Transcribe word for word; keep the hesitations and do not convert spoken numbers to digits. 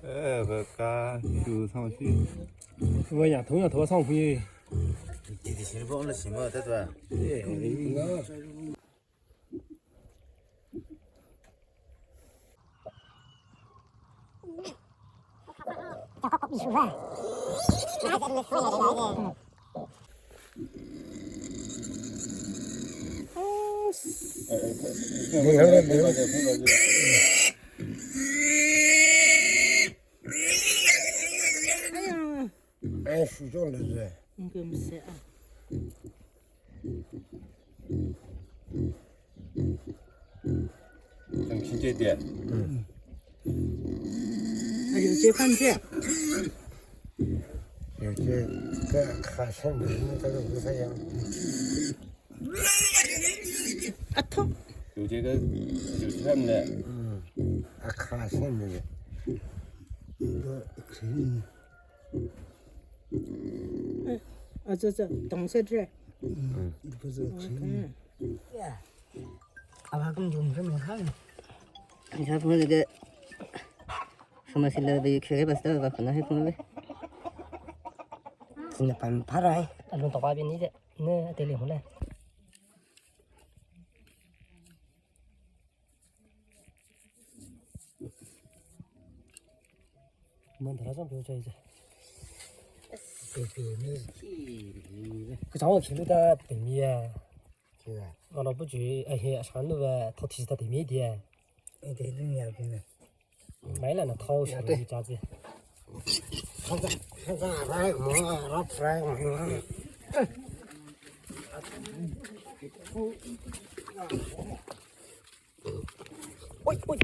Eh, baka shu sang shi. Wa ya, thong ya, thong sang hui. Ti ti shi bo la shi ma ta ta. Eh. Ai, shu chon le. Tamkhin che de. Ayo che khan che. Yo che ka kha shen de, ka lo sa ya. Atho. Yo che ka yo che khan le. A kha shen de. Ka khin. Acha, acha, tong set re. Awa kum jum jum hai. Acha, phung de. Sama sila de, khe bas da ba khana hai phung de. Sina pan pharai. Alung to ba bi ni de. Ne, te le hule. Man thara chang pyo chai je. Ka chang wa khilu ta pemi ya. Ngana bu ju, ai he, asan nu wa, thot thi ta pemi dia. Mai la na thau shi ni cha je. Khansa, khansa, rai mo, rap rai mo. Oi, oi.